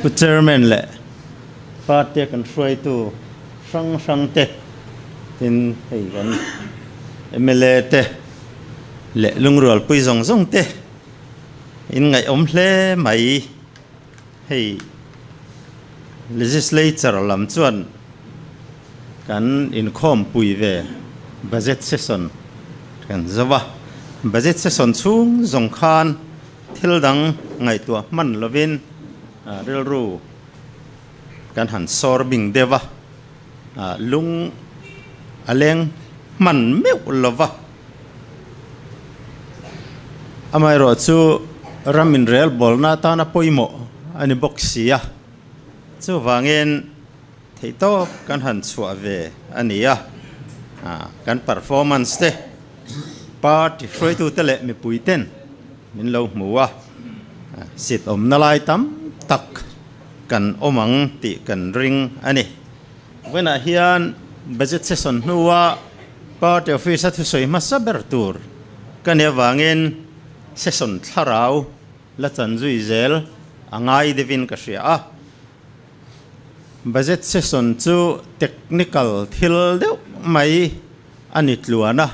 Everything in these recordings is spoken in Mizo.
Pu Chairman leh Party a kan hruaitu hrang hrang te tin hei kan mla te leh lungrualpui zawng zawng te in ngaihawm hle mai. Hei Legislature lam chuan kan inkhawmpui ve Budget Session kan zo a, Budget Session chhung zawng khan thil dang ngaihtuah hman lovin rilru kan han sawr bing deuh a, lung a leng hman meuh lova. Amaherawh chu ram inrel bawlna atana pawimawh a ni bawk si a, chuvangin theihtawp kan han chhuah ve a ni a, kan performance te party hruaitute leh mipuiten min lo hmu a, sit awmna lai tam tak kan awm ang tih kan ring a ni. Vawiinah hian budget session hnua party office a thusawi hmasa ber tur ka nih avangin session thlarau la chan zui zel a ngai deuhin ka hria a. Budget session chu technical thil deuh mai a ni tluan a,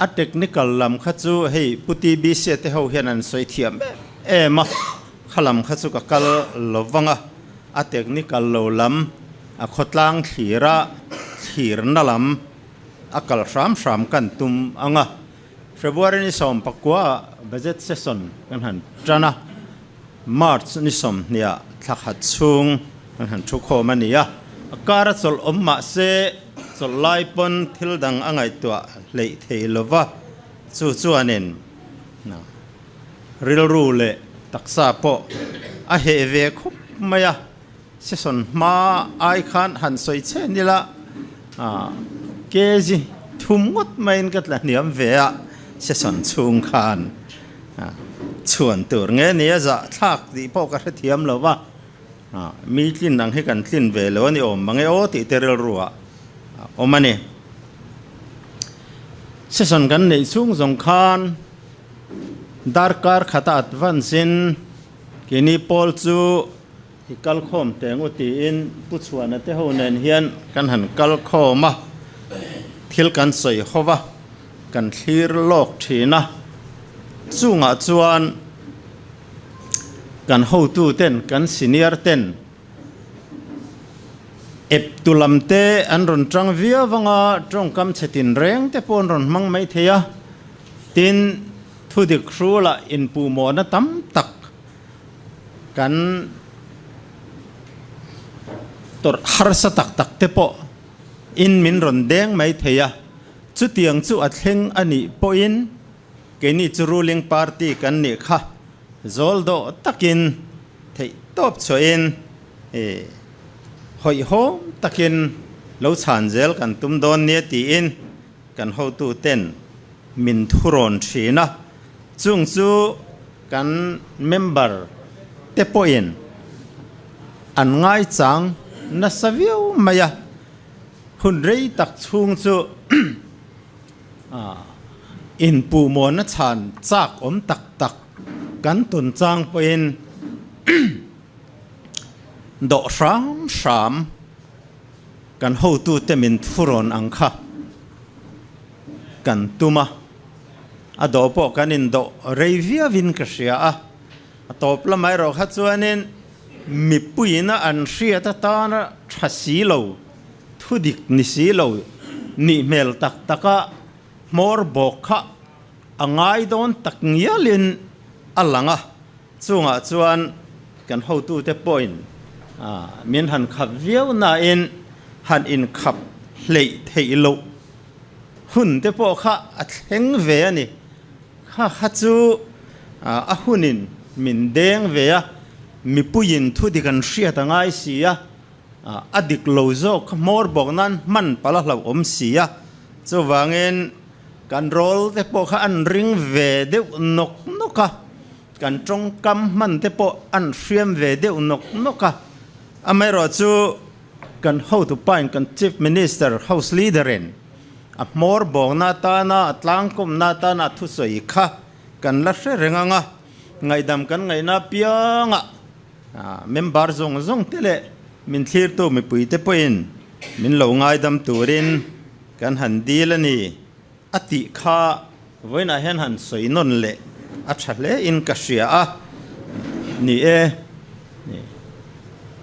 a technical lam kha chu hei Pu TBC te ho hian an sawi thiam em em a, kha lam kha chu ka kal lo vang a. A technical lo lam, a khawtlang thlira thlirna lam a kal hram hram kan tum ang a. February ni 19 ah budget session kan han tan a, March ni 20 ah thla khat chhung kan han thu khawm a ni a. A kar a chawlh awm mah se chawlh lai pawn thil dang a ngaihtuah hleih thei lo va, chu chuanin Rilru leh taksa pawh a heh ve khawp mai a, session hma ai khan han sawi che nila kg thum ngawt maiin ka tla hniam ve a, session chhung khan chhuan tur nge nia zah thlak tih pawh ka hrethiam lo va, mi tlin ang hi kan tlin ve lo a ni awm mange aw tih te rilru ah a awm a ni. Session kan neih chhung zawng khan. Darkar khata advance in keini pawl chu i kal khawm teh ngu tiin Pu Chhuana te ho nen hian kan han kal khawm a, thil kan sawi ho va, kan thlir lawk thin a, chungah chuan kan hotu ten kan senior ten ep tu lam te an rawn tang viau anga tawngkam chhe tinreng te pawh an rawn hmang mai thei a. Tin, thudik hrulah inpuhmawhna tam tak kan tawrh harsa tak tak te pawh in min rawn deng mai thei a, chutiang chu a thleng a nih pawhin keini chu ruling party kan nih kha zawl dawh takin theih tawp chhuahin hawihhawm takin lo chhan zel kan tum dawn nia tiin Kan hotuten min thurawn thin a, chung chu kan member te pawhin an ngaichang nasa viau mai a, hun rei tak chhung chu inpuhmawhna chhan chak awm tak tak kan tawn chang pawhin dawh hram hram. Kan hotute min thurawn ang kha kan tum a, a dawh pawh kan indawh rei viauin ka hria a, a tawp lamah erawh kha chuanin mipuiina an hriat atana tha si lo, thudik ni si lo, nih hmel tak taka hmawr bawk kha a ngai dawn tak ngialin a lang a. Chungah chuan kan hotute pawhin min han khap viau nain han inkhap hleih theih loh hun te pawh kha a thleng ve a ni. Kha kha chu a hunin min deng ve a, mipuiin thu dik an hriat a ngai si a, a dik lo zawk kha hmawr bawk nan hman palh a hlauhawm si a. Chuvangin Kan rawl te pawh kha an ring ve deuh nawk nawk a, kan tawngkam hman te pawh an hriam ve deuh nawk nawk a. Amaherawh chu kan hotupain kan Chief Minister, House Leader in a hmawr bawkna atana a tlangkawmna atana a thusawi kha kan la hre reng ang a, ngaihdam kan ngaihna apiangah. Member zawng zawng te leh min thlirtu mipuite pawhin min lo ngaidam turin kan han dil a ni a tih kha vawiinah hian han sawi nawn leh a tha hle in ka hria a. Ni e,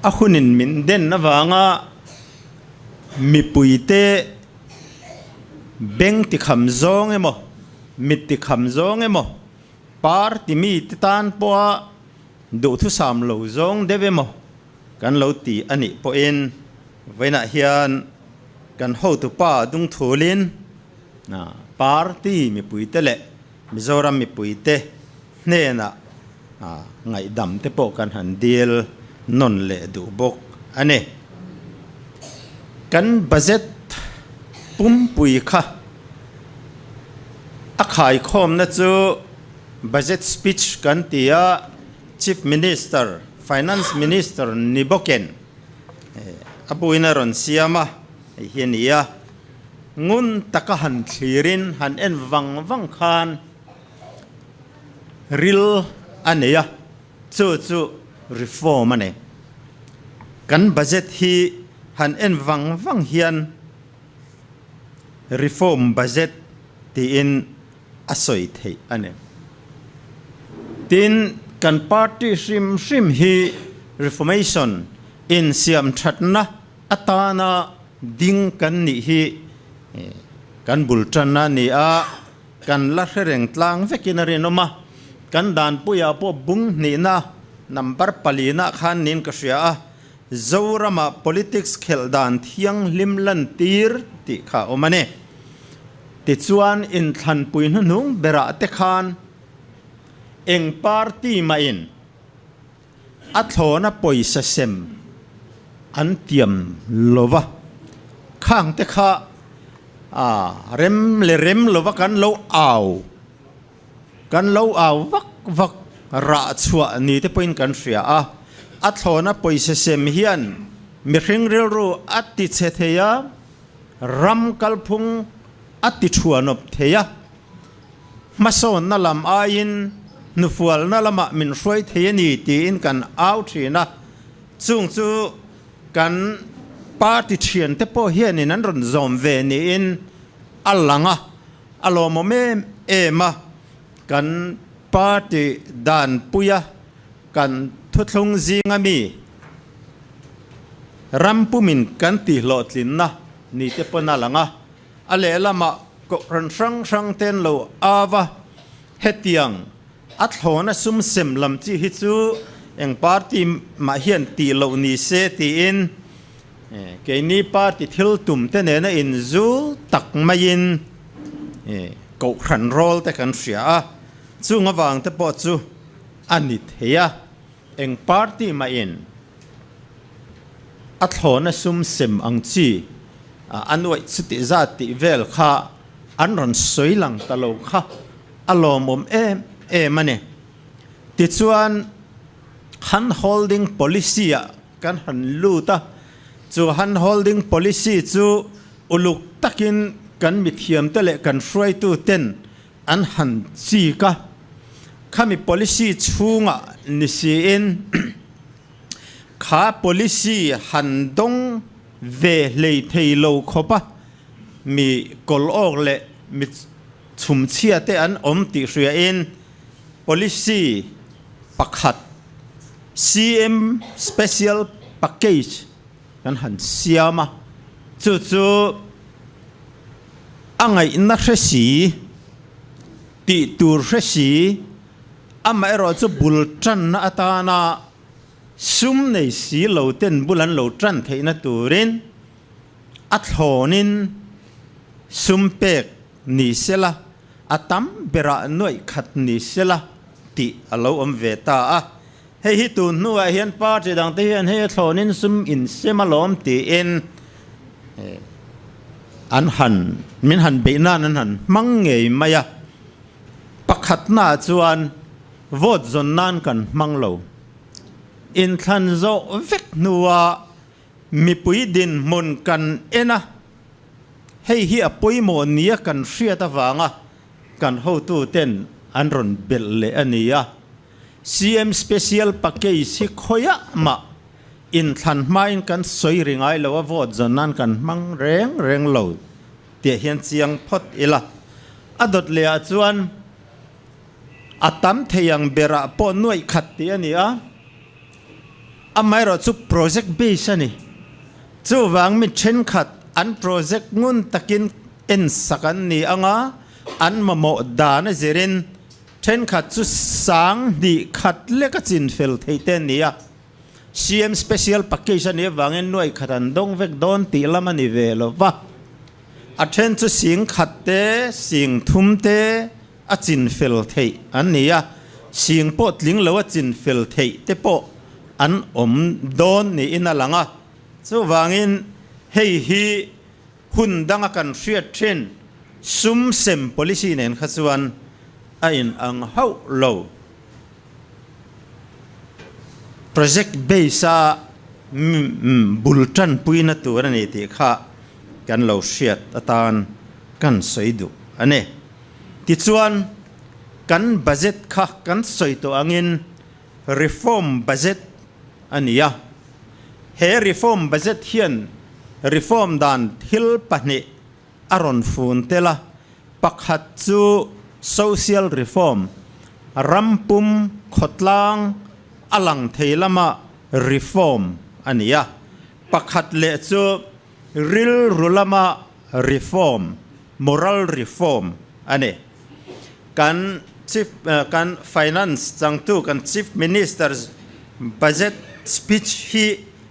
a hunin min den avanga mipuite beng tikham zawng emaw, mit tikham zawng emaw, party mite tan pawha Duhthusam lo zawng deuh emaw kan lo ti a nih pawhin vawiinah hian kan hotupa dungthulin party mipuite leh Mizoram mipuite hnenah ngaihdam te pawh kan han dil nawn leh duh bawk a ni. Kan budget pumpui kha a khaikhawmna chu Budget speech kan ti a, Chief Minister, Finance Minister ni bawkin a buin a rawn siam a, hei hi a ni a, ngun taka han thlirin han en vang vang khan ril a nei a, chu chu reform a ni. Kan budget hi han en vang vang hian reform budget tiin a sawi theih a ni. Tin, kan party hrim hrim hi Reformation insiam thatna atana ding kan nih hi kan bul tanna a ni a, kan la hre reng tlang vekin a rinawm a. Kan danpuiah pawh bung hnihna number palina khan niin ka hria a, Zorama politics khelh dan thianghlim lantir tih kha a awm a ni. Tichuan inthlanpui hnuhnung berah te khan eng party mahin a thlawna pawisa sem an tiam lo va, khang te kha rem le rem lova kan lo au, Kan lo au vak vak rah chhuah ni te pawhin kan hria a, a thlawna pawisa sem hian mihring rilru a ti chhe thei a, ram kalphung a ti thuanawp thei a, hmasawnna lam aiin hnufualna lamah min hruai thei a ni tiin kan au thin a, chung chu kan party thiante pawh hianin an rawn zawm ve niin a lang a. A lawmawm em em a, kan party danpuia kan thuthlung zinga mi ram pumin kan tihhlawhtlinna ni te pawn a lang a, a lehlamah kohhran hrang hrang ten lo au a, hetiang a thlawna sum sem lam chi hi chu eng party mah hian tih loh ni se tiin Keini party thil tum te nena inzul tak maiin kohhran rawl te kan hria a, chung avang te pawh chu a ni thei a, eng party mahin a thlawna sum sem ang chi a nuaih chuti zat tih vel kha an rawn sawi lang ta lo kha a lawmawm em em a ni. Tichuan hand holding policy ah Kan han lut a, chu hand holding policy chu uluk takin kan mithiamte leh kan hruaituten an han chik a. Khami policy chhungah ni siin kha policy han dawng ve hlei thei lo khawp a, mi kawl awk leh mi chhumchhiate an awm tih hriain policy pakhat CM Special Package kan han siam a, chu chu a ngaihna hre si, tih tur hre si, amaherawh chu bul tanna atana sum nei si lo ten bul an lo tan theihna turin a thlawnin sum pek ni sela, a tam berah nuaih khat ni sela tih a lo awm ve ta a. Hei hi tun hnuah hian party dangte hian hei a thlawnin sum insem alawm tiin an han min han beih nan an han hmang ngei mai a. Pakhatnaah chuan vote zawn nan kan hmang lo. Inthlan zawh vek hnua mipui dinhmun kan en a, hei hi a pawimawh nia kan hriat avanga kan hotuten an rawn belh leh a ni a. CM Special Package hi khawiah mah inthlan hmain kan sawi ri ngai lo a, vote zawn nan kan hmang reng reng lo tih hian chiang phawt ila. A dawt leh ah chuan a tam thei ang berah pawh nuaih khat tih a ni a, amaherawhchu project base a ni. Chuvang mi thenkhat an project ngun takin en sak an ni ang a, an mamawh dan a zirin thenkhat chu sang hnih khat lek a chin fel theih te a ni a. CM Special Package a nih avangin nuaih khat an dawng vek dawn tih lam a ni ve lo va. A then chu sing khat te, sing thum te a chin fel theih an ni a, sing pawh tling lo a chin fel theih te pawh an awm dawn niin a lang a. Chuvangin hei hi hun danga kan hriat thin sum sem policy nen kha chuan a inang hauh lo. Project base a bul tanpuina tur a ni tih kha kan lo hriat atan kan sawi duh a ni. Tichuan, kan budget kha kan sawi tawh angin reform budget a ni a. He reform budget hian reform dan thil pahnih a rawn fun tel a, pakhat chu social reform, ram pum khawtlang a lang thei lama reform a ni a, pakhat leh chu rilru lama reform, moral reform a ni. Kan Chief kan Finance changtu kan Chief Minister's budget speech hi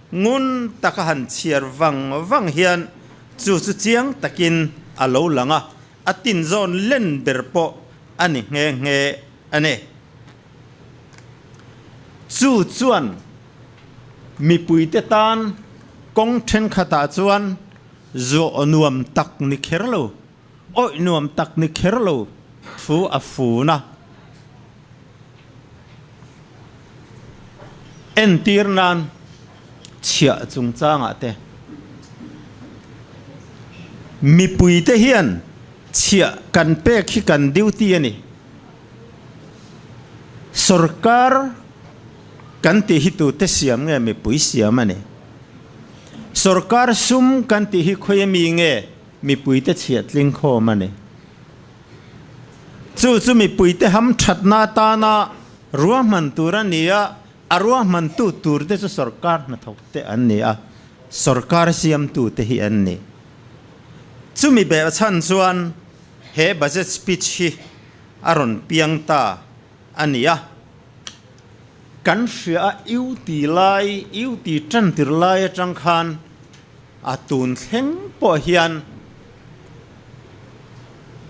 ngun taka han chhiar vang vang hian Chu chu chiang takin a lo lang a, a tinzawn len ber pawh a ni nghe nghe a ni. Chu chuan mipuite tan kawng thenkhatah chuan zawh nuam tak ni kher lo, awih nuam tak ni kher lo thu a fun a. Entir nan chhiah chungchangah te mipuite hian chhiah kan pek hi kan duty a ni. Sorkar kan tih hi tute siam nge mipui siam a ni. Sorkar sum kan tih hi khawi ami nge mipuite chhiah tling khawm a ni. Chu chu mipuite hamthatna atana ruahman tur a ni a, a ruahmantu turte chu sorkar hnathawkte an ni a, sorkar siamtute hi an ni. Chumi behchhan chuan he budget speech hi a rawn piang ta a ni a. Kan hria a iu ti lai, iu ti tan tir lai atang khan A tun thleng pawh hian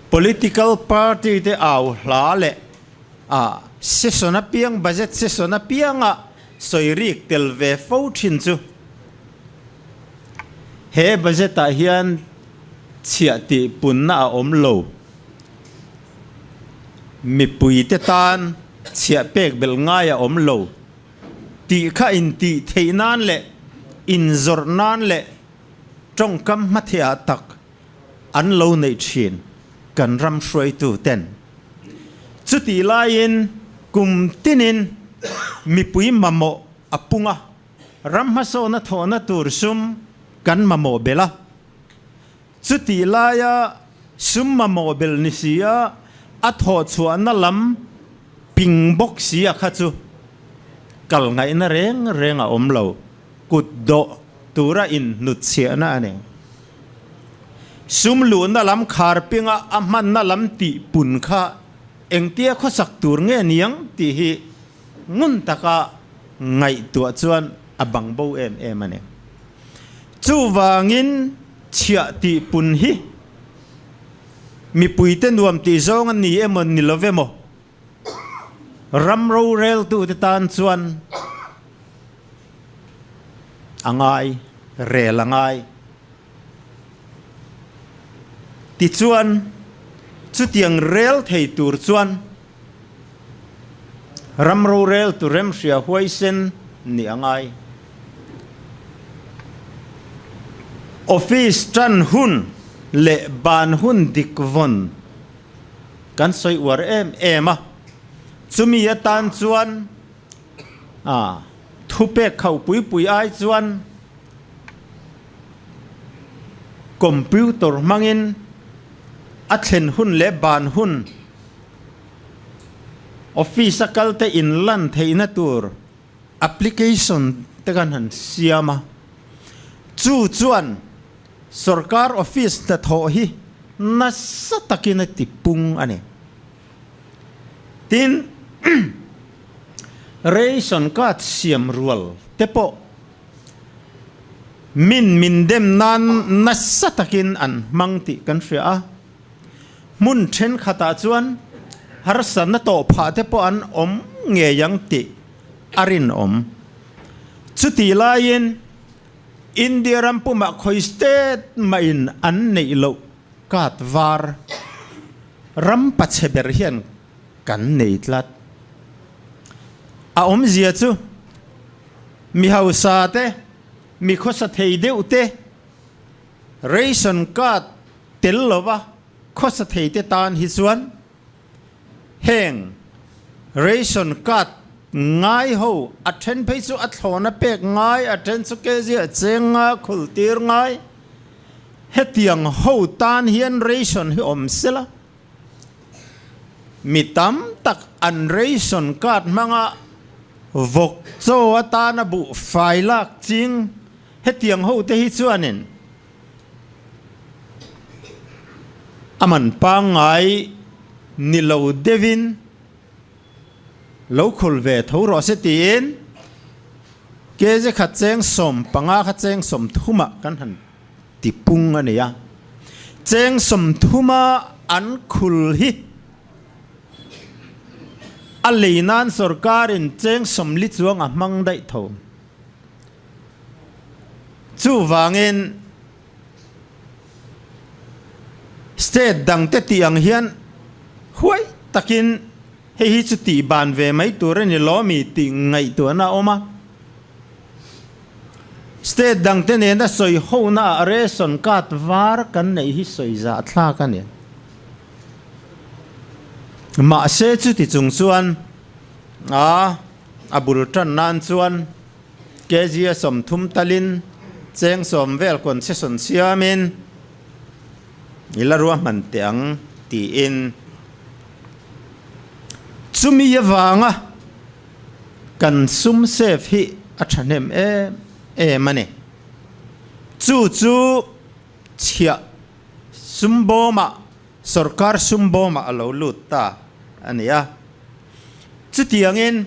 political party te au hla leh a session apiang, budget session apianga sawi rik tel ve fo thin chu he budget ah hian chhiah tih punna a awm lo. Mipui te tan chhiah pek belh ngai a awm lo. Tih kha intih theih nan leh inzawrh nan leh tawngkam hmathehah tak an lo neih thin kan ram hruaitu ten. Chutih laiin kum tinin mipui mamawh a pung a, ram hmasawna thawhna tur sum kan mamawh belh a. Chutih laia sum mamawh bel ni si a, a thawh chhuahna lam ping bawk si a kha chu kal ngaihna reng reng a awm lo, kut dawh tura inhnutchhiahna a ni. Sum luhna lam khar pinga a hmanna lam tih pun kha engtia khawsak tur nge niang tih hi ngun taka ngaihtuah chuan a bang bo em em a ni. Chuvangin chhiah tih pun hi mipuite nuam tih zawng a ni emaw ni lo emaw ram roreltute tan chuan a ngai, rel a ngai. Tichuan chutiang rel thei tur chuan Ram roreltu remhria huaisen nih a ngai. Office tan hun leh ban hun dik vawn kan sawi uar em em a, chumi atan chuan. A thupek kho pui pui ai chuan computer hmangin a thlen hun leh ban hun office a kal te in lan theihna tur application te kan han siam a, chu chuan sorkar office hnathawh hi nasa takin a ti pung a ni. Tin, ration card siam rual te pawh min min dem nan nasa takin an hmang tih kan hria a. Hmun thenkhatah chuan harsatna tawh phah te pawh an awm ngei ang tih a rinawm. Chutih laiin India ram pumah khawi state mahin an neih loh card var ram pachhe ber hian kan nei tlat. A awmzia chu mi hausa te, mi khawsa thei deuh te, ration card tel lova khawsa thei te tan hi chuan heng ration card ngai ho a then phei chu a thlawn a pek ngai, a then chu kg a cheng nga khul tir ngai. Hetiang ho tan hian ration hi awm sela. Mi tam tak an ration card hmanga vawk chaw atana buh fai lak ching hetiang ho te hi chuanin a man pangngai ni lo deuhin lo khul ve tho rawh se tiin kg khat cheng 15 kha cheng 30 ah kan han ti pung a ni a. Cheng 30 a an khul hi a lei nan sorkarin cheng 40 chuang a hmang daih tho. Chuvangin state dangte tih ang hian huai takin hei hi chu tih ban ve mai tur a ni lo mi tih ngaihtuahna a awm a. State dangte nena sawi hona ah ration card var kan neih hi sawi zah thlak a ni. Mahse chuti chung chuan a a bul tan nan chuan kg a 30 talin cheng 10 vel concession siamin i la ruahman teh ang tiin chumi avanga kan sum save hi a thahnem em em a ni. Chu chu chhiah sum bawmah sorkar sum bawmah a lo lut ta a ni a. Chutiangin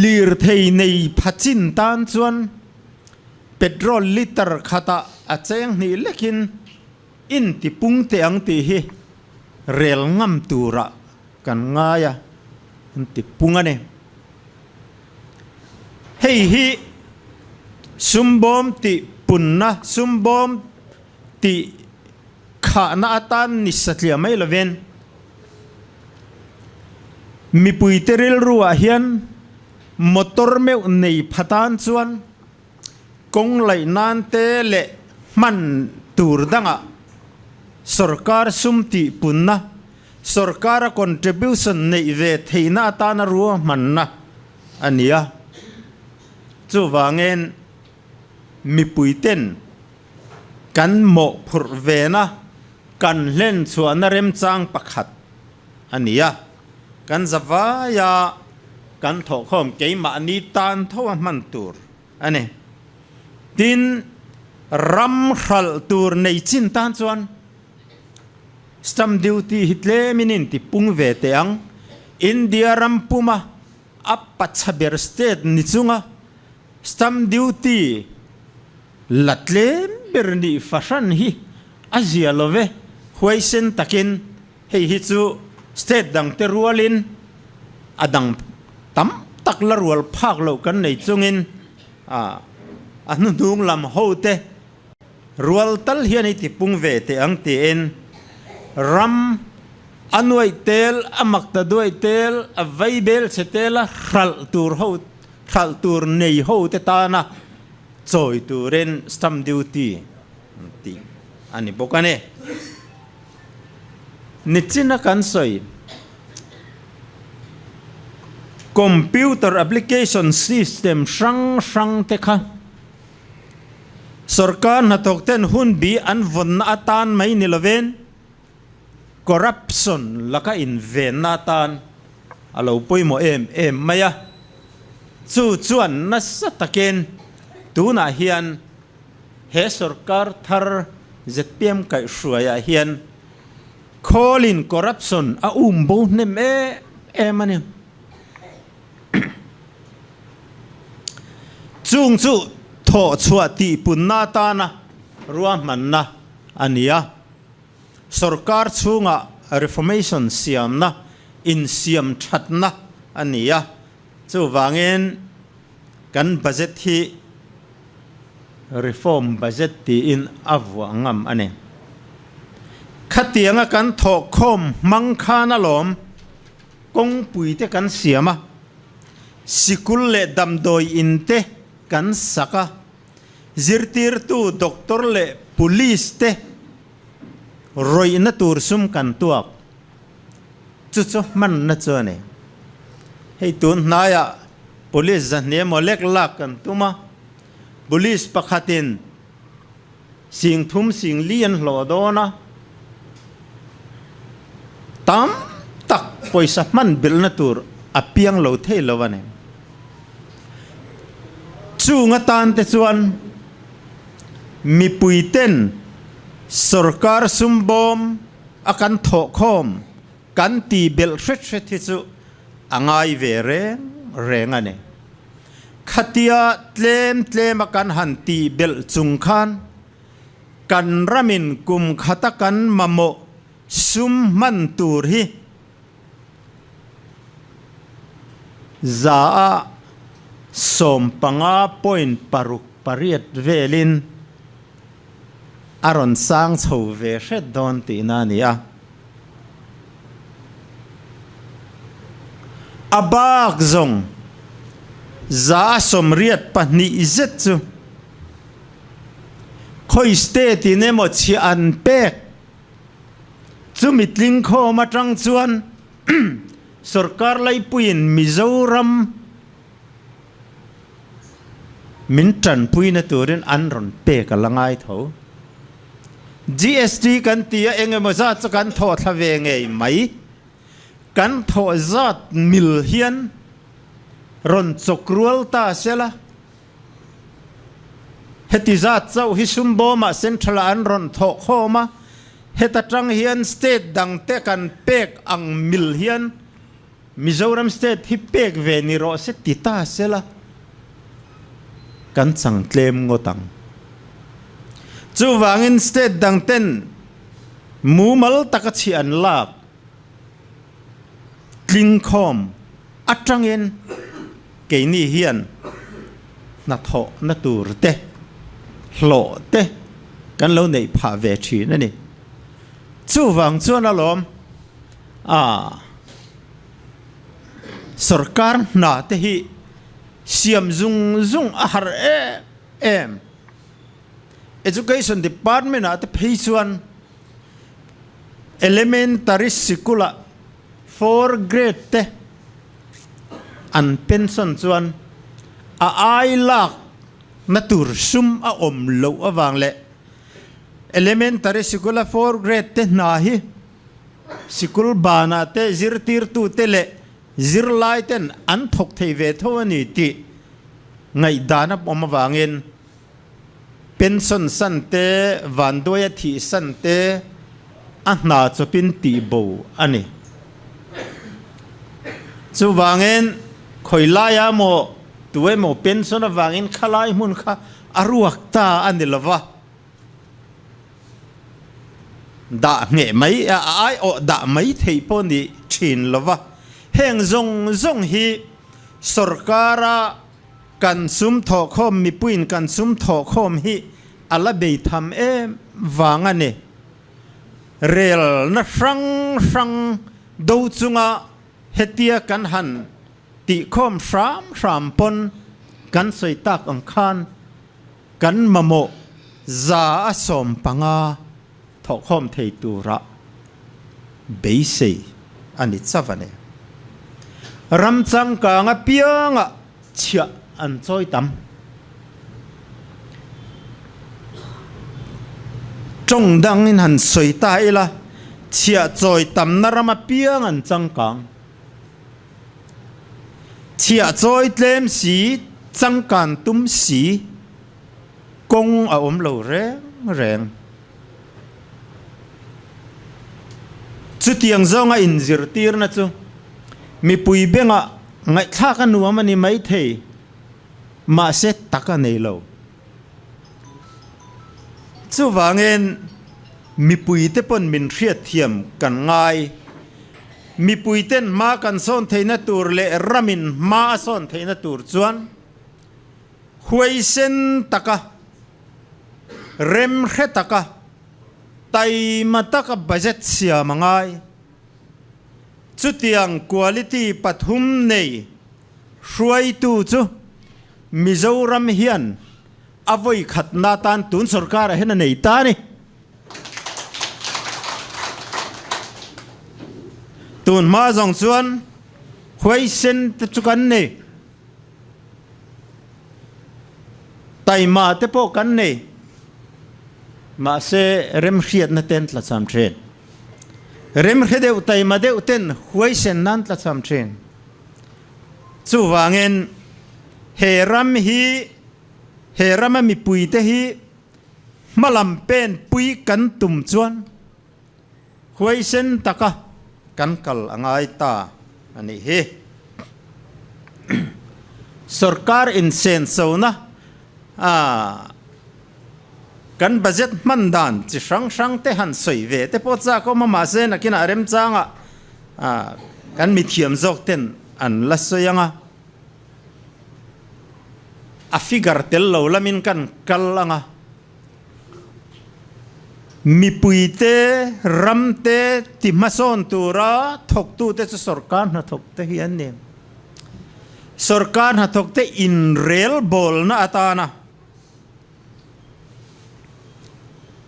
lirthei nei phachin tan chuan petrol liter khatah a cheng hnih lekin in ti pung teh ang tih hi rel ngam turah kan ngai a, an ti pung a ni. Hei hi sumbawm tih punna, sumbawm tih khahna atan ni satliah mai lovin mipuite rilruah hian motor meuh nei pha tan chuan kawng laih nan te leh hman tur dangah sorkar sum tih punna, sorkara contribution neih ve theihna atana ruahmanna a ni a. Chuvangin mipuiten kan mawhphurh vena kan hlen chhuahna remchang pakhat a ni a. Kan zavaia kan thawhkhawm keimahni tan tho a hman tur a ni. Tin, ram hralh tur nei chin tan chuan stamp duty hi tlemin in ti pung ve teh ang. India ram puma a pacha ber state ni chunga stamp duty la tlem ber nih fahran hi a zia lo ve. Huaisen takin hei hi chu state dangte rualin a dang tam tak la rual phak loh kan nei chungin a hnuhnung lam ho te rual tal hian i ti pung ve teh ang tiin ram a nuaih tel, a makta duaih tel, a vaibel chhe tel a hralh tur ho hralh tur nei ho te tana chawi turin stamp duty tih a ni bawk a ni. Nichina kan sawi. Computer application system hrang hrang te kha sorkar hnathawk ten hun bi an vawnna atan mai ni lovin corruption laka invenna atan a lo pawimawh em em mai a. Chu chuan nasa takin tunah hian he sorkar thar zpm kaihhruaiah hian Khawlin corruption a um bo hnem em em a ni. Chung chu thawh chhuah tih punna atana ruahmanna a ni a. Sorkar chhunga reformation siamna, insiam thatna a ni a. Chuvangin kan budget hi Reform budget tiin a vuah ngam a ni. Khatianga kan thawhkhawm hmang khan alawm kawngpui te kan siam a, sikul leh damdawi in te kan sak a, zirtirtu doctor leh police te rawihna tur sum kan tuak. Chu chu hmanna chu a ni. Hei tun hnaiah police zahnih emaw lek lak kan tum a, police pakhatin sing thum sing li an hlawh dawn a, tam tak pawisa hman bilhna tur a piang lo thei lo a ni. Chung atan te chuan mipui ten sorkar sumbawm a kan thawhkhawm kan ti belh hret hret hi chu a ngai ve reng reng a ni. Khatia tlem tlem a kan han tih belh chung khan kan ramin kum khata kan mamawh sum hman tur hi 15.68 velin a rawn sang chho ve hret dawn tihna a ni a. A bak zawng 182 zet chu khawi state in emaw chhiah an pek chumi tlingkhawm atang chuan sorkar laipuiin Mizoram Min tanpuina turin an rawn pek a la ngai tho. GST kan ti a, eng emaw zat chu kan thawh thla ve ngei mai. Kan thawh zat mil hian rawn chawk rual ta sela, heti zat chauh hi Sumbawmah Central-ah an rawn thawh khawm a, heta tang hian state dangte kan pek ang mil hian Mizoram state hi pek ve ni rawh se ti ta sela kan chang tlem ngawt ang. Chuvangin state dang ten mumal taka chhi an lak tlingkhawm atangin keini hian hnathawh na tur te hlawh te kan lo neih phah ve thin a ni. Chuvang chuan alawm. A Sorkar hna te hi siam zung zung a har em em. Education Department ah te phei chuan Elementary sikul ah four grade te an pension chuan a ai lak na tur sum a awm loh avang leh Elementary sikul a four grade te hna hi Sikul banah te zirtirtute leh zirlaiten an thawk thei ve tho a ni tih ngaihdan a awm avangin pension san te, vanduaia thih san te a hna chawpin tih bo a ni. Chuvangin khawi laia maw tu emaw pension avangin khalai hmun kha a ruak ta a ni lova. Dah ngheh mai a aiawh dah mai theih pawh ni thin lo va, heng zawng zawng hi sorkara kan sum thawhkhawm mipuiin kan sum thawhkhawm hi a la bei tham em vang a ni. Relna hrang hrang do chunga hetia kan han tihkhawm hram hram pawn kan sawi tak ang khan, Kan mamawh 150 thawhkhawm thei tura beisei a ni chauh a ni. Ram changkang apiangah chhiah an chawi tam. Tawng dangin han sawi ta ila, chhiah chawi tamna ram apiang an changkang. Chhiah chawi tlem si, changkan tum si, kawng a awm lo reng reng. Chutiang zawnga inzirtirna chu mipui bengah ngaihthlak a nuam a ni maithei, mahse tak a nei lo. Chuvangin mipuite pawn min hriatthiam kan ngai. Mipuiten hma kan sawn theihna tur leh ramin hma a sawn theihna tur chuan huaisen taka, remhre taka, taima taka budget siam a ngai. Chutiang quality pathum nei hruaitu chu Mizoram hian a vawi khatna tan tun sorkarah hian a nei ta a ni. Tun hma zawng chuan huaisen te chu kan nei. Taima te pawh kan nei. Mahse remhriatna ten tlacham thin. Remhre deuh taima deuh ten huaisen nan tlacham thin. Chuvangin he ram hi he rama mipuite hi hmalam pen pui kan tum chuan huaisen taka kan kal a ngai ta a nih hi. Sorkar insenso-na kan budget hman dan chi hrang hrang te han sawi ve te pawh chak awm a, mahse nakinah remchangah kan mithiam zawk ten an la sawi ang a, a figure tel lo lamin kan kal ang a. Mipuite ramte ti hmasawn tura thawktute chu sorkar hnathawkte hi an ni. Sorkar hnathawkte inrelbawlna atana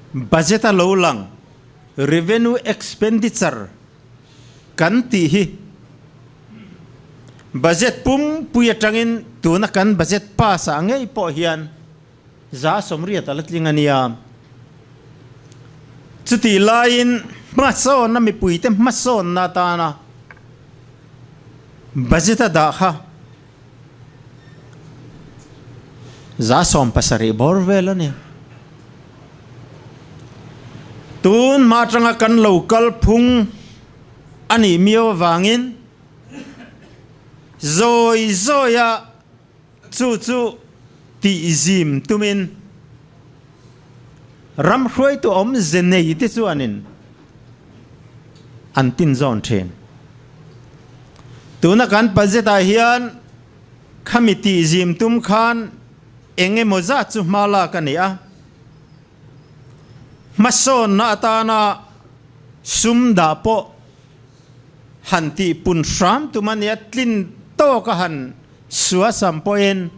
budget a lo lang, revenue expenditure kan tih hi budget pumpui atangin tuna kan budget pass ah ngei pawh hian 180 a la tling a nia. Chutih laiin hmasawnna mipuite hmasawnna atana budget a dah kha 70 bawr vel a ni. Tun hma atanga kan lo kal phung a nih miau avangin zawi zawia Chu chu tihzim tumin ram hruaitu awmze nei te chuanin an tinzawn thin. Tuna kan budget-ah hian khami tihzim tum khan eng emaw zat chu hma lak a ni a. Hmasawnna atana sum dah pawh han tihpun hram tum a nia, tlin tawk a han Suasam pawhin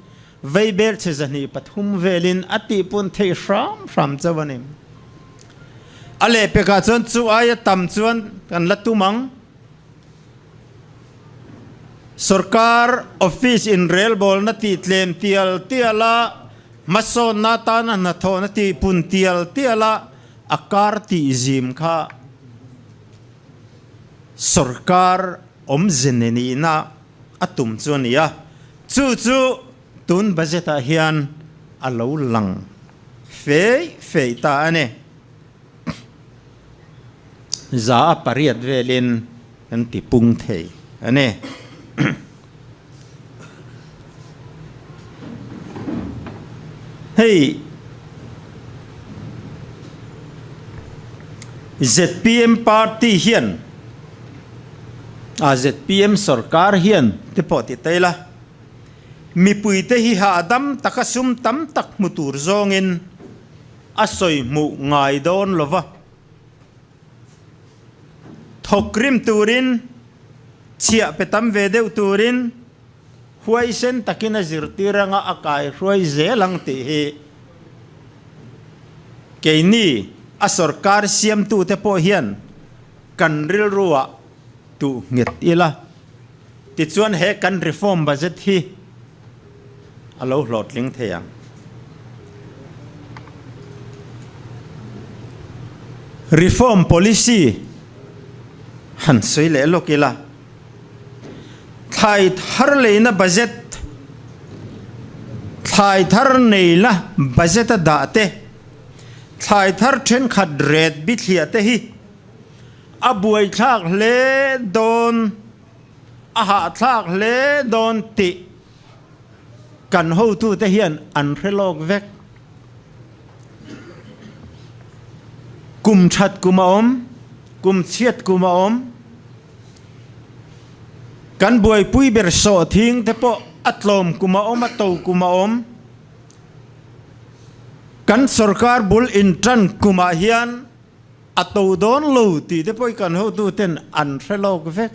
veibel chhe 203 velin a tihpun theih hram hram chauh a ni. A lehpekah chuan chu aia tam chuan kan la tum ang. Sorkar office inrelbawlna tihtlem tial tial a, hmasawnna atana hnathawhna tihpun tial tial a, a kar tihzim kha sorkar awmze nihna a tum chu a ni a, chu chu tun budget ah hian a lo lang fei fei ta a ni. 8% velin kan ti pung thei a ni. Hei zpm party hian a zpm sorkar hian te pawh ti ta ila mipui te hi hahdam taka sum tam tak hmu tur zawngin a sawi hmuh ngai dawn lova. Thawk rim turin, chhiah pe tam ve deuh turin huaisen takin a zirtir anga a kai hruai zel ang tih hi keini a sorkar siamtute pawh hian kan rilruah tuh nghet ila. Tichuan he kan reform budget hi a lo hlawhtling thei ang. Reform policy han sawi leh lawk ila, thlai thar leina budget, thlai thar neila budget a dah te, thlai thar thenkhat ret bithliah te hi a buaithlak hle dawn. A hahthlak hle dawn tih kan hotute hian an hre lawk vek. Kum that kum a awm, kum chhiat kum a awm. Kan buaipui ber sawhthing te pawh a tlawm kum a awm, a to kum a awm. Kan sorkar bul intan kumah hian A to dawn lo tih te pawh i kan hotu ten an hre lawk vek.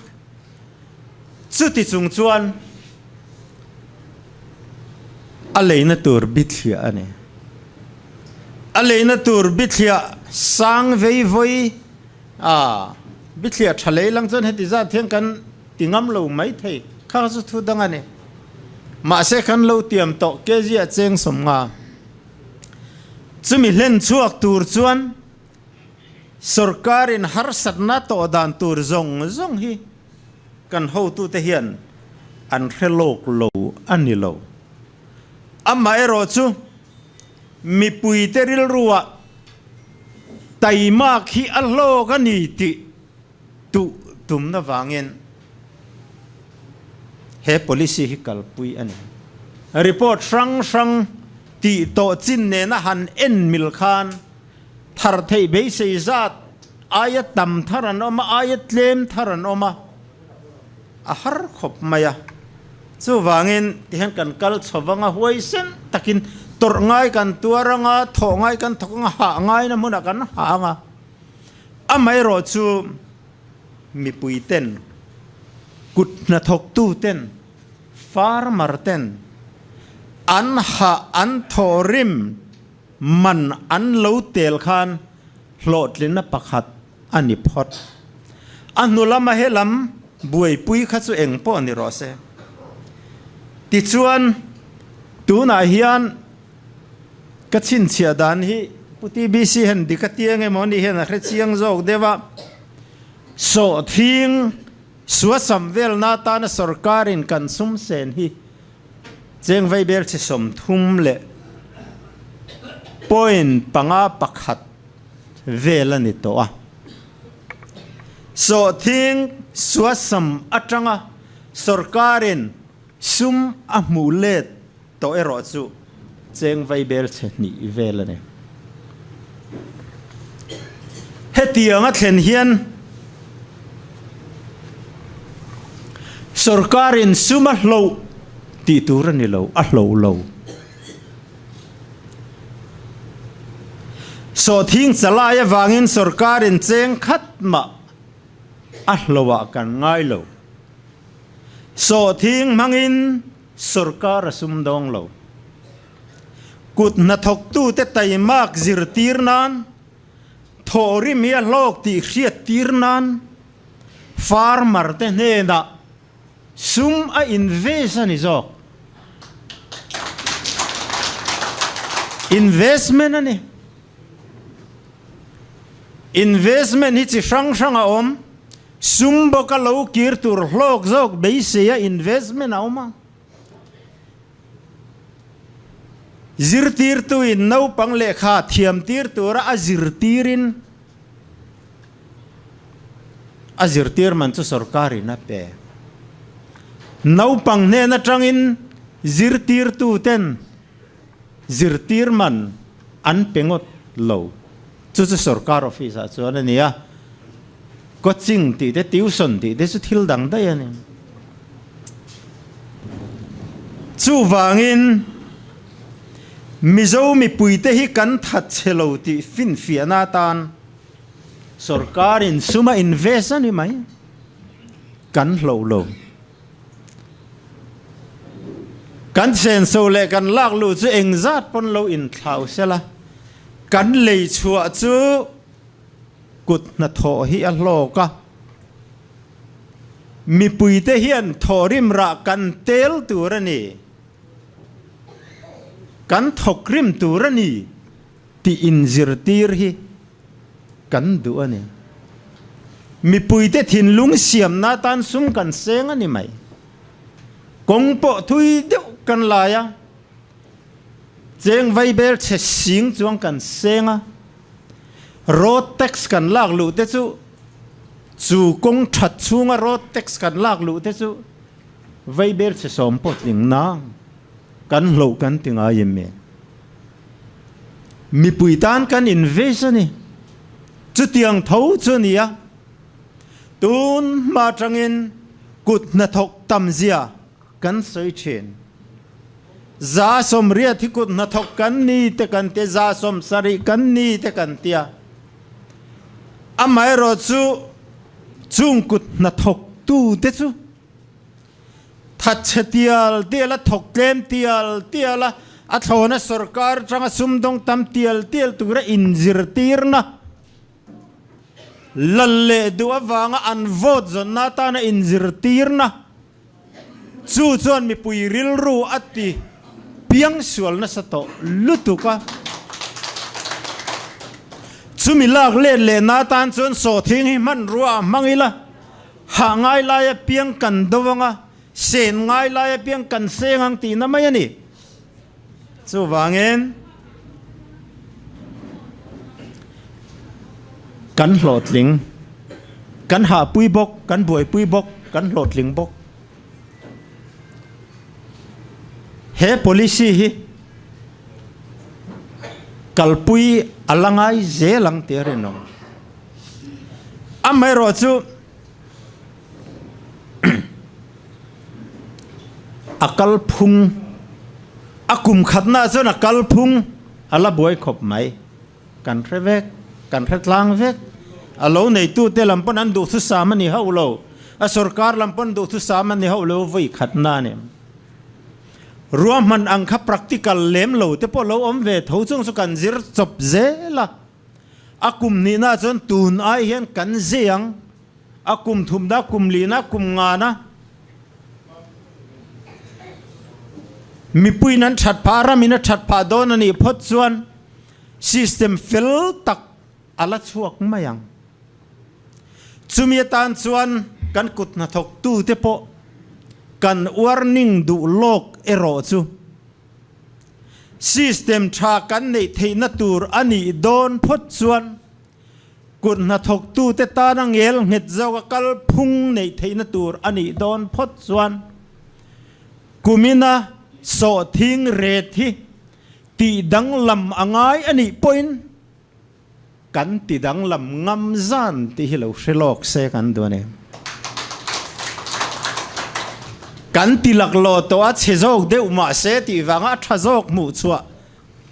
Chuti chung chuan a leina tur bithliah a ni. A leina tur bithliah sang vei vawi a, bithliah tha lei lang chuan heti zat hian kan ti ngam lo mai thei. Kha kha chu thu dang a ni. Mahse kan lo tiam tawh kg ah cheng 50. Chumi hlen chhuak tur chuan sorkarin harsatna tawh dan tur zawng zawng hi kan hotute hian an hre lawk lo a ni lo. Amaherawh chu mipuite rilruah taimak hi a hlawk a ni tih tuh tumna vangin he policy hi kalpui a ni. Report hrang hrang tih tawh chin nena han en mil khan thar theih beisei zat aia tam thar an awm a, aia tlem thar an awm a, a har khawp mai a. Chuvangin tihian kan kal chho vang a, huaisen takin tawrh ngai kan tuar ang a, thawh ngai kan thawk ang a, hah ngaina hmunah kan hah ang a. Amaherawh chu mipui ten, kut hnathawktu ten, farmer ten an hah an thawhrim man an lo tel khan hlawhtlinna pakhat a ni phawt. A hnu lama he lam buaipui kha chu eng pawh ni rawh se. Tichuan tunah hian Ka chhinchhiah dan hi Pu TBC hian dik a tiang emaw ni hian a hre chiang zawk deuh a, sawhthing suasam velna atana sorkarin kan sum sen hi cheng vaibel chi 30 leh point panga pakhat vel a ni tawh a. Sawhthing suasam atanga sorkarin sum a hmuh let Tawh erawh chu cheng vaibel chhe hnih vel a ni. Hetiang a thlen hian sorkarin sum a hloh tih tur a ni lo, a hloh lo. Sawhthing chalai avangin sorkarin cheng khat mah a hloh ah kan ngai lo. Sawhthing hmangin Sorkar a sumdawng lo. Kut hnathawktute taimak zirtir nan, thawhrim hi a hlawk tih hriattir nan farmer te hnenah sum a invest a ni zawk. Investment a ni. Investment hi chi hrang hrang a awm. Sum bawka lo kir tur hlawk zawk beiseia investment a awm a. Zirtirtuin naupang lehkha thiamtir tura a zirtirin a zirtir man chu sorkarin a pe. Naupang hnen atangin zirtirtuten zirtir man an pe ngawt lo. Chu chu sorkar office ah chuan a ni a, coaching tih te tuition tih te chu thil dang daih a ni. Chuvangin Mizo mipuite hi kan that chhe lo tih finfiahna atan sorkarin sum a invest a ni mai, kan hloh lo. Kan senso leh kan lak luh chu engzat pawn lo inthlau sela, kan lei chhuah chu kut hnathawh hi a hlawk a. Mipuite hian thawhrim rah kan tel tur a ni, kan thawkrim tur a ni tih inzirtir hi kan duh a ni. Mipuite thinlung siamna atan sum kan seng a ni mai. Kawng pawh thui deuh kan lai a, cheng vaibel chhe sing chuang kan seng a, road tax kan lak luh te chu chu kawng that chhunga road tax kan lak luh te chu vaibel chhe sawm pawh tling nang kan hloh kan ti ngai em em. Mipui tan kan invest a ni. Chutiang tho chu a ni a, tun hma atangin kut hnathawk tam zia kan sawi thin. 180 hi kut hnathawk kan ni te kan tia, 70 kan ni te kan tia. Amaherawh chu chung kut hnathawk tu te chu thatchhe tial tial a, thawk tlem tial tial a, a thlawna sorkar atanga sumdawng tam tial tial tura inzirtirna lal leh duh avanga an vote zawnna atana inzirtirna Chu chuan mipui rilru a ti piang sual nasa tawh lutuk a. Chumi lak let lehna atan chuan sawhthing hi hmanrua ah hmang ila, hah ngai lai apiang kan do ang a, sen ngai lai apiang kan seng ang tihna mai a ni. Chuvangin kan hlawhtling, kan hahpui bawk, kan buaipui bawk, kan hlawhtling bawk. He policy hi kalpui a la ngai zel ang tih a rinawm. Amaherawhchu A kalphung, a kum khatnaah chuan a kalphung a la buai khawp mai. Kan hre vek, kan hre tlang vek. A lo neitute lam pawn an duhthusam a ni hauh lo, a sorkar lam pawn duhthusam a ni hauh lo vawi khatna a ni. Ruahman ang kha practical lem lo te pawh lo awm ve tho chung chu kan zir chawp zel a. A kum hnihnaah chuan tun ai hian kan zei ang. A kum thumna, kum lina, kum ngana mipuiin an that phah, ramin a that phah dawn a nih phawt chuan system fel tak a la chhuak mai ang. Chumi atan chuan kan kut hnathawktute pawh kan warning duh lawk erawh chu system tha kan neih theihna tur a nih dawn phawt chuan Kut hnathawktute tana ngel nghet zawka kalphung neih theihna tur a nih dawn phawt chuan kumina sawhthing ret hi tih danglam a ngai a nih pawhin kan ti danglam ngam zan tih hi lo hre lawk se kan duh a ni. Kan ti laklawh tawh a chhe zawk deuh mahse tih vanga a tha zawk hmuh chhuah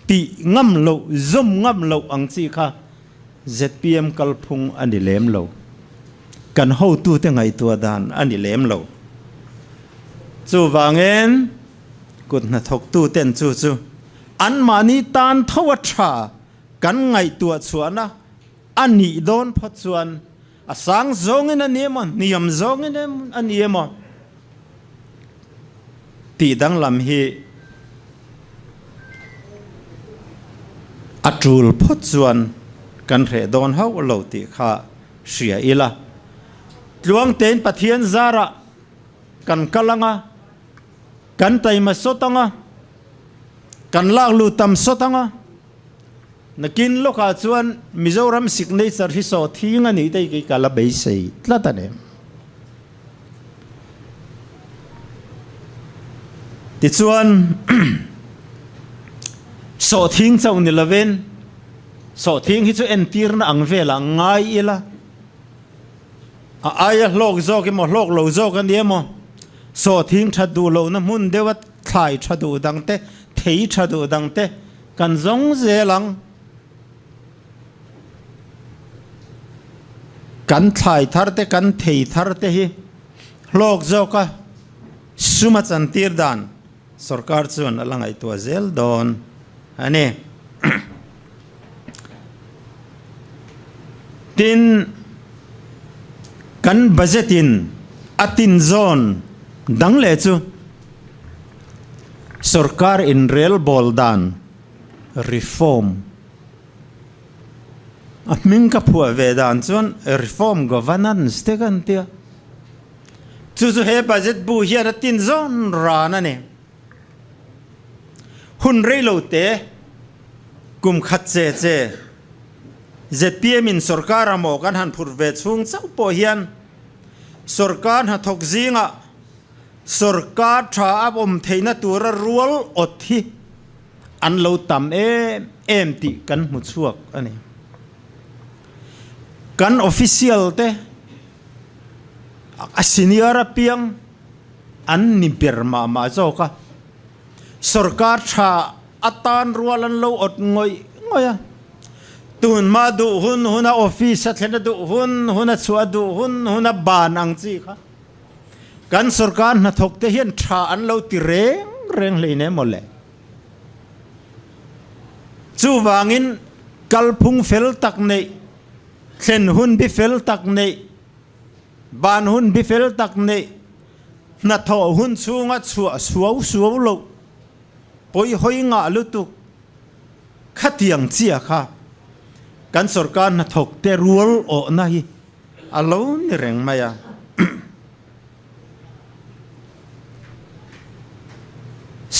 Tih ngam loh, zawm ngam loh ang chi kha zpm kalphung a ni lem lo. Kan hotute ngaihtuah dan a ni lem lo. Chuvangin kut hnathawktuten chu chu anmahni tan tho a tha kan ngaihtuah chhuahna a nih dawn phawt chuan a sang zawngin a ni emaw, hniam zawngin a ni emaw tih danglam hi a tul phawt chuan kan hreh dawn hauh lo tih kha hria ila. Tluangtein Pathian zarah kan kal ang a, kan taima sawt ang a, kan lak lut tam sawt ang a, Nakin lawkah chuan Mizoram signature hi saw thing a nih te hi ka la beisei tlat a ni. Tichuan sawhthing chauh ni lovin sawhthing hi chu entirna ang velah ngai ila a aia hlawk zawk emaw hlawk lo zawk a ni emaw sawhthing that duh lohna hmun deuha thlai tha duh dang te thei tha duh dang te Kan zawng zel ang. Kan thlai thar te, kan thei thar te hi hlawk zawk a, sum a chantir dan sorkar chuan a la ngaihtuah zel dawn a ni. Tin, kan budget in. A tin zawn dang leh chu sorkar inrelbawl dan, reform, a hming ka phuah ve dan chuan reform governance te kan tia. Chu chu he budget bu hian a tin zawn ran a ni. Hun rei lo te, kum khat che che zpm in sorkar a maw kan han phur ve chhung chauh pawh hian sorkar hnathawk zingah sorkar tha a awm theihna tura rual awt hi an lo tam em em tih kan hmu chhuak a ni. Kan official te a senior apiang an ni ber mah mah zawk a, sorkar tha atan rual an lo awt ngawih ngawih a, tun hma duh hun huna office a thlen a duh hun huna chhuah a duh hun huna ban ang chi kha kan sorkar hnathawk te hian tha an lo ti reng reng hlein em mawle. Chuvangin kalphung fel tak neih, thlen hun bi fel tak neih, Ban hun bi fel tak neih, hnathawh hun chhunga chhuah suau suau loh, pawi hawi ngah lutuk khatiang chia kha kan sorkar hnathawk te rual awhna hi a lo ni reng mai a.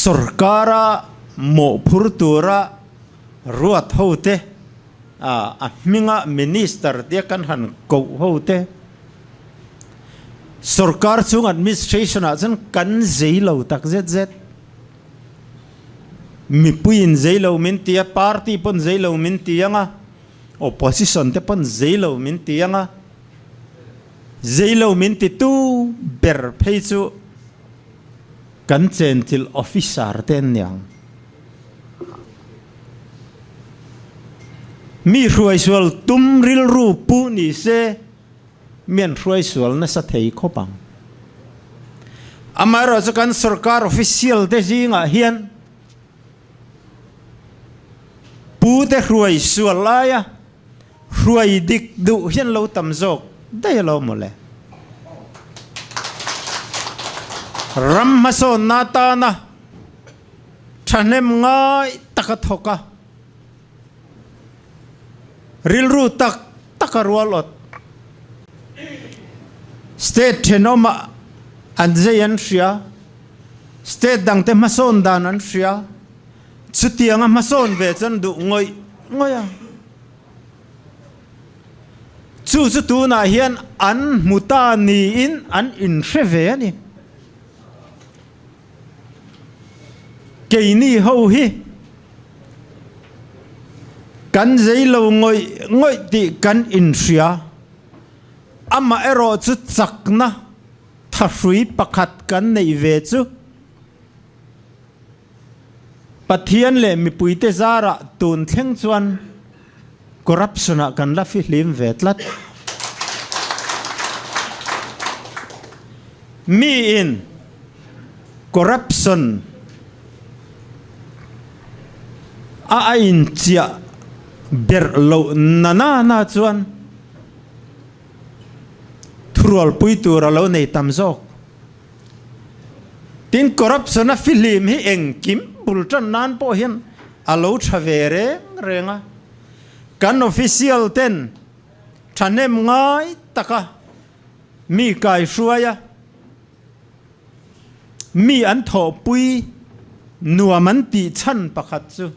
Sorkara mawhphur tura ruat hote a hminga Minister tia kan han koh ho te, sorkar chung administration ah chuan kan zei lo tak zet zet. Mipuiin zei lo min ti a, party pawn zei lo min ti ang a, opposition te pawn zei lo min ti ang a, zei lo min ti tu ber phei chu kan chenchilh officer te an ni ang. Mi hruaisual tum rilru pu ni se mi an hruaisual nasa thei khawp ang. Amaherawhchu kan sorkar official te zingah hian pu te hruaisual laia hruai dik duh hian lo tam zawk daih alo mawle. Ram hmasawnna atana thahnem ngai taka thawk a, rilru tak taka rual awt. State thenawmah an zei an hria, state dangte hmasawn dan an hria, chutianga hmasawn ve chuan duh ngawih ngawih a. Chu chu tunah hian an hmu ta niin an inhre ve a ni. Keini ho hi kan zei lo ngawih ngawih tih kan inhria. Amaherawh chu chakna thahrui pakhat kan neih ve chu Pathian leh mipuite zarah tun thleng chuan corruption-ah kan la fihlim ve tlat. Miin corruption a a inchiah berh loh na na na chuan thurualpui tur a lo nei tam zawk. Tin, corruption a fihlim hi engkim bul tan nan pawh hian a lo tha ve reng reng a. Kan official ten thahnem ngai taka mi kai hruai a, mi an thawhpui nuam an tih chhan pakhat chu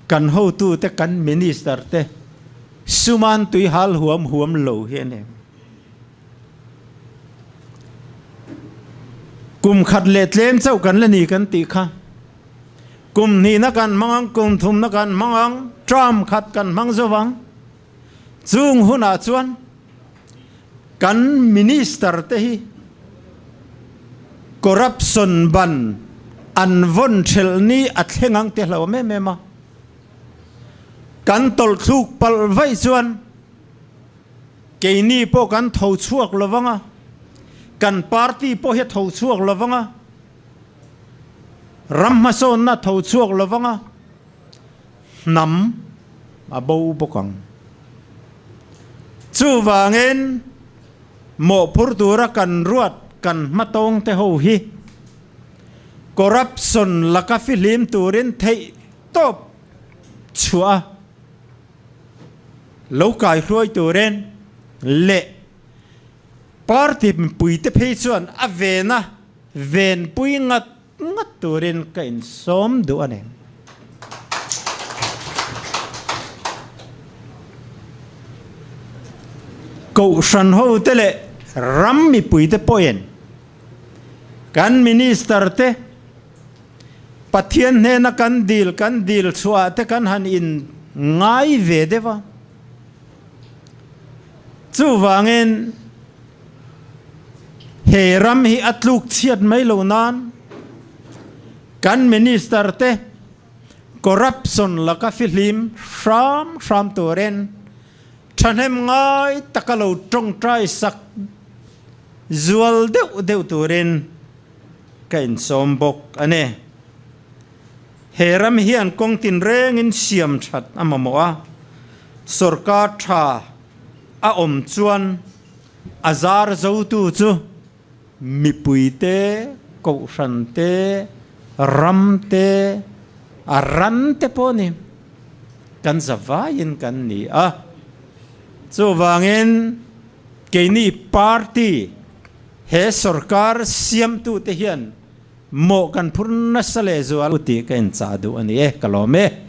kan hotute kan minister te suman tui hal huam huam lo hi a ni. Kum khat leh tlem chauh kan la ni kan tih kha. Kum hnihna kan hmang ang, kum thumna kan hmang ang, term khat kan hmang zo vang. Chung hunah chuan kan minister te hi corruption ban an vawn thelh ni a thleng ang ti hlo em em a. Kan tawlh thluk palh vaih chuan Keini pawh kan tho chhuak lo vang a, kan party pawh hi a tho chhuak lo vang a, ram hmasawnna a tho chhuak lo vang a, hnam a bo bawk ang. Chuvangin Mawhphur tura kan ruat kan hmatawng te ho hi corruption laka fihlim turin theih tawp chhuah a lo kai hruai turin leh party mipuite phei chuan a vena venpui ngat ngat turin ka insawm duh a ni. Kohhran hote leh ram mipuite pawhin kan Minister te Pathian hnena kan dil kan dil chhuah te kan han in ngai ve deuh a. Chuvangin he ram hi a tluk chhiat mai lo nan kan Minister te corruption laka fihlim hram hram turin thahnem ngai taka lo tawngtai sak zual deuh deuh turin ka insawm bawk a ni. He ram hian kawng tinrengin siam that a mamawh a, sorkar tha a awm chuan a zar zotu chu mipui te, kohhran te, ram te, a ran te pawh ni kan zavaiin kan ni a. Chuvangin keini party he sorkar siamtute hian Mawh kan phur nasa leh zual u tih ka inchah duh a ni e, ka lawm e.